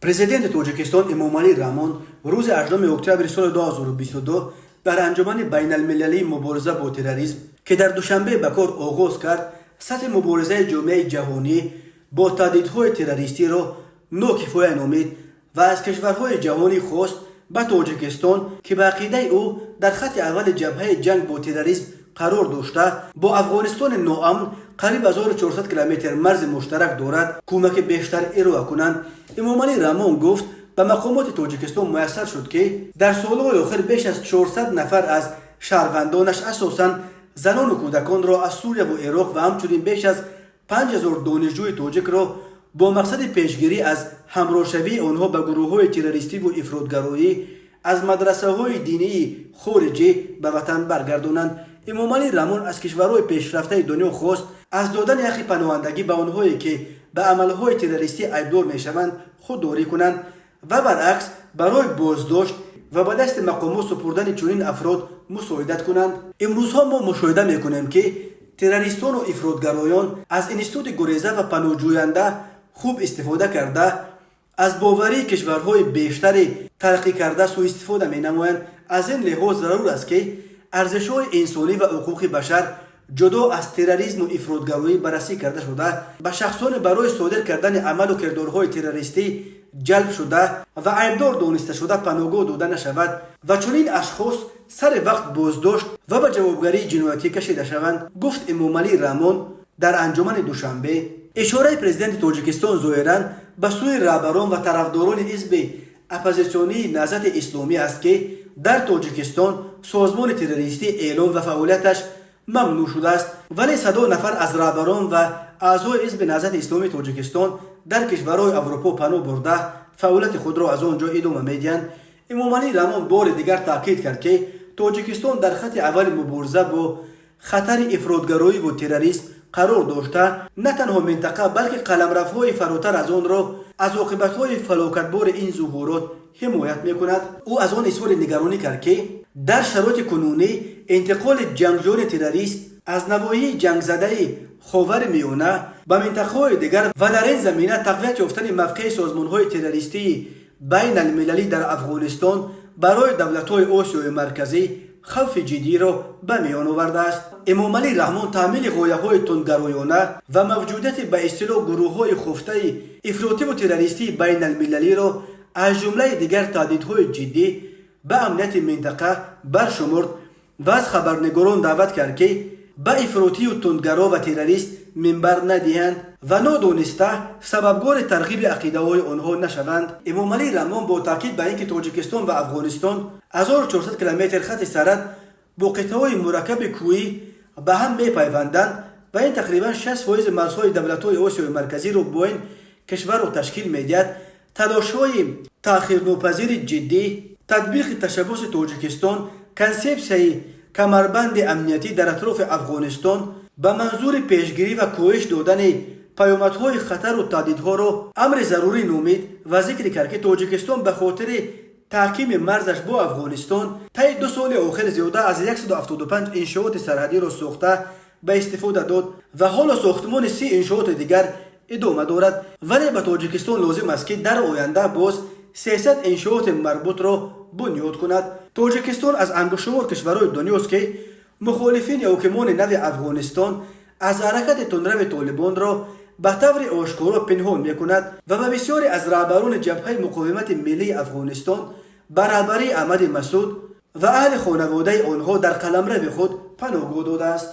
Президенти Тоҷикистон Эмомалӣ Раҳмон рӯзи 8 октябри соли 2022 дар Анҷумани байналмилалии мубориза бо терроризм, ки дар Душанбе ба кор оғоз кард, сатҳи муборизаи ҷомеаи ҷаҳонӣ бо таҳдидҳои террористиро нокифоя номид ва аз кишварҳои ҷаҳонӣ хост, ба Тоҷикистон, ки ба ақидаи ӯ дар хатти аввали ҷабҳаи ҷанг бо терроризм қарор дошта, бо Афғонистони ноамн қариб 1400 километр марзи муштарак дорад, кӯмаки бештар ироа кунанд. Эмомалӣ Раҳмон гуфт, ба мақомоти Тоҷикистон муяссар шуд, ки дар солҳои охир беш аз 400 нафар аз шаҳрвандонаш, асосан занону кӯдаконро, аз Сурияву Ироқ ва ҳамчунин беш аз 5000 донишҷӯи тоҷикро бо мақсади пешгирӣ аз ҳамроҳшавии онҳо ба гурӯҳҳои террористиву ифротгароӣ аз мадрасаҳои динии хориҷӣ ба ватан баргардонанд. Эмомалӣ Раҳмон аз кишварҳои пешрафтаи дунё хост, аз додани ҳаққи паноҳандагӣ ба онҳое, ки ба амалҳои террористӣ айбдор мешаванд, худдорӣ кунанд ва баръакс барои боздошт ва ба дасти мақомот супурдани чунин афрод мусоидат кунанд. Имрӯзҳо мо мушоҳида мекунем, ки террористону ифротгароён аз институти гуреза ва паноҳҷӯянда хуб истифода карда, аз боварии кишварҳои бештари тараққӣ карда суистифода менамоянд. Аз ин лиҳоз зарур аст, ки арзишҳои инсонӣ ва ҳуқуқи башар ҷудо аз терроризму ифротгароӣ баррасӣ карда шуда, ба шахсоне барои содир кардани амалу кирдорҳои террористӣ ҷалб шуда ва айбдор донисташуда паноҳгоҳ дода нашавад ва чунин ашхос сари вақт боздошт ва ба ҷавобгарии ҷиноятӣ кашида шаванд, гуфт Эмомалӣ Раҳмон дар анҷумани Душанбе. Ишораи президенти Тоҷикистон зоҳиран ба сӯи раҳбарон ва тарафдорони ҳизби оппозитсионии Наҳзати Исломӣ аст, ки дар Тоҷикистон созмони террористӣ эълон ва фаъолияташ мамнӯъ шудааст, вале садо нафар аз раҳбарон ва аъзои ҳизби Наҳзати Исломии Тоҷикистон дар кишварҳои Аврупо паноҳ бурда, фаъолияти худро аз он ҷо идома медиҳанд. Эмомалӣ Раҳмон бори дигар таъкид кард, ки Тоҷикистон дар хатти аввали мубориза бо хатари ифротгароиву терроризм қарор дошта, на танҳо минтақа, балки қаламравҳои фаротар аз онро аз оқибатҳои фалокатбори ин зуҳурот ҳимоят мекунад. Ӯ аз он изҳори нигаронӣ кард, ки дар шароити кунунӣ интиқоли ҷангҷӯёни террорист аз навоҳии ҷангзадаи Ховари Миёна ба минтақаҳои дигар ва дар ин замина тақвият ёфтани мавқеи созмонҳои террористии байналмилалӣ дар Афғонистон барои давлатҳои Осиёи Марказӣ хавфи ҷиддиро ба миён овардааст. Эмомалӣ Раҳмон таъмили ғояҳои тундгароёна ва мавҷудияти ба истилоҳ гурӯҳҳои хуфтаи ифротиву террористии байналмилалиро аз ҷумлаи дигар таҳдидҳои ҷиддӣ ба амнияти минтақа баршумурд ва аз хабарнигорон даъват кард, ки ба ифротию тундгаро ва террорист минбар надиҳанд ва нодониста сабабгори тарғиби ақидаҳои онҳо нашаванд. Эмомалӣ Раҳмон бо таъкид ба ин ки Тоҷикистон ва Афғонистон 1400 километр хати сарҳад бо қитъаҳои мураккаби кӯҳӣ ба ҳам мепайванданд ва ин тақрибан 60% марзҳои давлатҳои Осиёи Марказиро бо ин кишварро ташкил медиҳад, талошҳои таъхирнопазири ҷиддӣ татбиқи ташаббуси Тоҷикистон, консепсияи камарбанди амниятӣ дар атрофи Афғонистон ба манзури пешгирӣ ва коҳиш додани паёмадҳои хатару таҳдидҳоро амри зарурӣ номид ва зикр кард, ки Тоҷикистон ба хотири таҳкими марзаш бо Афғонистон таи 2 соли охир зиёда аз 175 иншооти сарҳадиро сохта ба истифода дод ва ҳоло сохтмони 30 иншооти дигар идома дорад, вале ба Тоҷикистон лозим аст, ки дар оянда боз 300 иншооти марбутро бунёд кунад. Тоҷикистон аз ангуштшумор кишварҳои дунёст, ки мухолифини ҳокимони нави Афғонистон аз ҳаракати тундрави Толибонро ба таври ошкоро пинҳон мекунад ва ба бисёре аз раҳбарони Ҷабҳаи муқовимати миллии Афғонистон ба раҳбарии Аҳмади Масуд ва аҳли хонаводаи онҳо дар қаламрави худ паноҳгоҳ додааст.